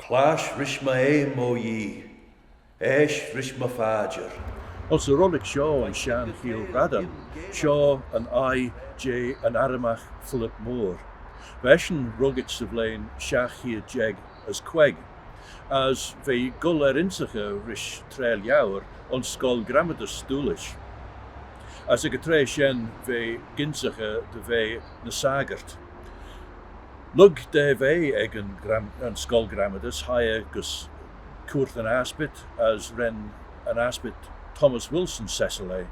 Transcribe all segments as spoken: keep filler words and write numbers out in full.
Clasht rish my eam, O Yee, eisht rish my phadjer. Ayns y rollick shoh yn shenn cheeayll raad, shoh yn aile jeh yn armagh Philip Moore. V'eshyn ruggit 'sy vlein shiaght cheead jeig as queig, as v'eh goll er ynsaghey rish traa liauyr ayns Scoill Gramadys Doolish. As ec y traa shen v'eh gynsaghey dy ve ny saggyrt. Lurg da ve ec yn gram-, yn Scoill Gramadys, hie eh gys Cooyrt yn Aspiet, as ren yn Aspiet Thomas Wilson cessel eh,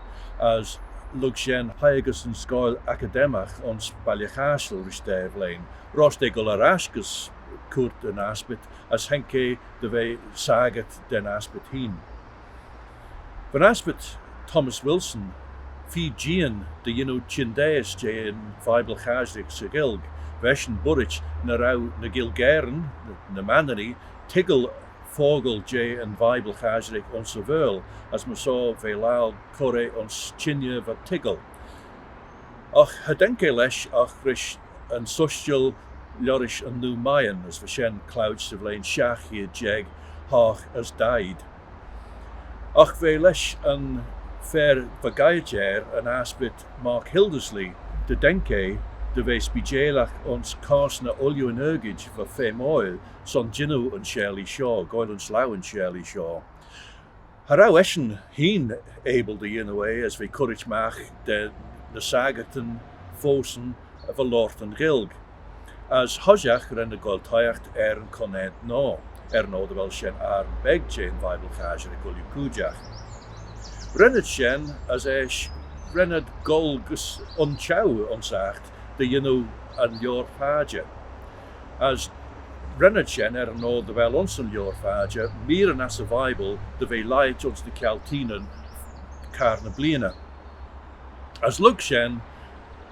as lurg shen hie eh gys yn Scoill Academagh ayns Balley Chashtal rish daa vlein. Roish da goll er ash gys Cooyrt yn Aspiet, as haink eh dy ve saggyrt da'n Aspiet hene. Va'n Aspiet Thomas Wilson feer jeeaghyn dy yannoo çhyndaase jeh'n Vible Chasherick 'sy Ghaelg. V'eshyn boirit nagh row ny Gaelgeyryn, ny Manninee, toiggal fockle jeh'n Vible Chasherick ayns y Vaarle, as myr shoh v'eh laccal cur eh ayns çhengey va toiggal. Agh cha daink eh lesh agh rish yn Soistal liorish yn Noo Mayan, as va shen clouit 'sy vlein shiaght cheead jeig hoght as daeed. Agh v'eh lesh yn fer va geiyrt er, yn Aspiet Mark Hildersley, dy daink eh dy ve speiseilagh ayns cosney ooilley yn argid va feymoil son jannoo yn çheylee shoh, goaill ayns laue yn çheylee shoh. Cha row eshyn hene abyl dy yannoo eh as v'eh currit magh da ny saggyrtyn foast va loayrt yn Ghaelg. As hoshiaght ren eh goaill toshiaght er yn Conaant Noa, er yn oyr dy vel shen ayrn beg jeh'n Vible Chasherick ooilley cooidjagh. Ren ad shen as eisht ren ad goll gys un çheu ayns aght dy yannoo yn lioar phadjer. As ren ad shen er yn oyr dy vel ayns yn lioar phadjer meeryn ass y Vible dy ve lhieet ayns ny Kialteenyn car ny bleeaney. As lurg shen,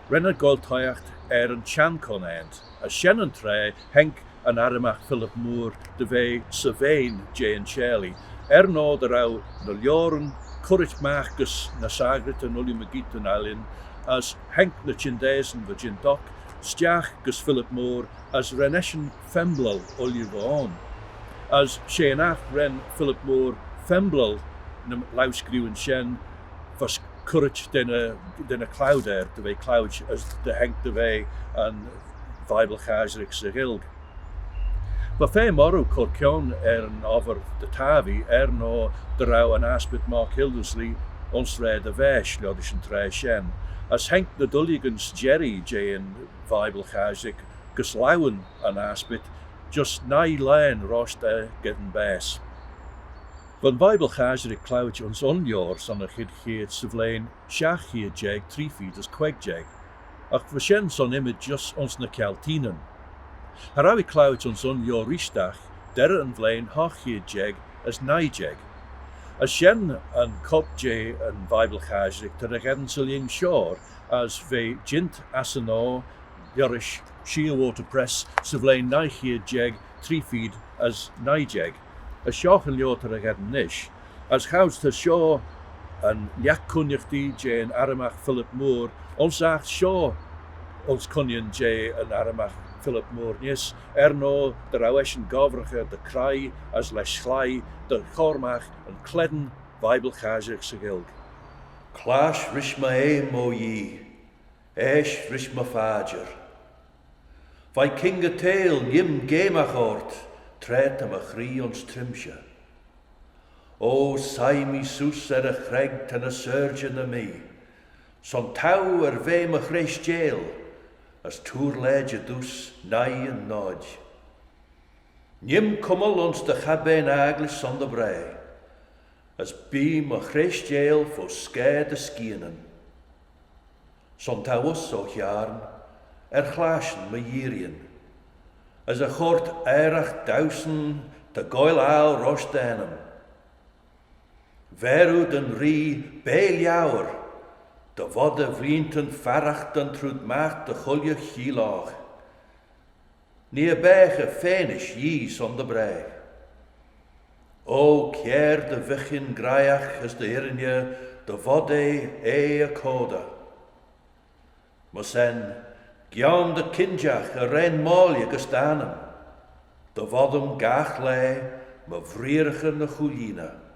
ren ad goaill toshiaght er yn çhenn conaant, as shen yn traa haink yn armagh Philip Moore dy ve 'sy veain jeh'n çheylee, er yn oyr dy row ny lioaryn currit magh gys ny saggyrtyn ooilley mygeayrt yn ellan, as haink ny çhyndaaseyn va jeant oc stiagh gys Philip Moore as ren eshyn femblal ooilley va ayn. As she yn aght ren Philip Moore femblal ny laa-screeuyn shen, va currit da ny, da ny cloud er, dy ve clouit as dy haink dy ve yn Vible Chasherick 'sy Ghaelg. Va feme orroo cur kione er yn obbyr dy tappee, er yn oyr dy row yn Aspiet Mark Hildersley ayns raad y vaaish liorish yn traa shen, as haink ny duillagyn s'jerree jeh'n Vible Chasherick gys laueyn yn Aspiet, just nuy laghyn roish da geddyn baase. Va'n Vible Chasherick clouit ayns un lioar son y chied cheayrt 'sy vlein shiaght cheead jeig tree feed as queig jeig, agh va shen son ymmyd just ayns ny Kialteenyn. Cha row eh clouit ayns un lioar reesht agh derrey yn vlein hoght cheead jeig as nuy jeig. As shen yn cop jeh'n Vible Chasherick ta ry-gheddyn 'sy lhing shoh, as v'eh jeant ass yn oyr liorish Sheerwater Press 'sy vlein nuy cheead jeig tree feed as nuy jeig. As shoh yn lioar ta ry-gheddyn nish. As choud's ta shoh yn lhiat cooinaghtee jeh'n armagh Philip Moore, ayns aght shoh ayns cooinaghtyn jeh'n armagh Philip Moore neesht, er yn oyr dy row eshyn gobbraghey dy chreoi as lesh sleih dy chur magh yn clane Vible Chasherick 'sy Ghaelg. Clasht rish my eam, O Yee, eisht rish my phadjer. Veih kinga teihll neeym geamagh ort, tra ta my chree ayns trimshey. O, soie mee seose er y chreg ta ny syrjey na mee, son t'ou er ve my hreishteil, as toor lajer dooys nuy yn noid. Neeym cummal ayns dty chabbane agglish son dty braih, as bee my hreishteil fo scaa dty skianyn. Son t'ou uss, O Hiarn, er chlashtyn my yeearreeyn, as er choyrt aaragh dauesyn ta goaill aggle roish dty ennym. Ver oo da'n Ree bea liauyr, dy vod e vleeantyn farraghtyn trooid magh dy chooilley cheeloght. Nee eh baghey feanish Yee son dty braih. O, kiare dty vyghin graihagh as dty hirriney dy vod eh, eh y coadey. Myr shen, gionn dty kinjagh arrane moylley gys dty annym. Dy voddym gagh laa my vreearraghyn y chooilleeney.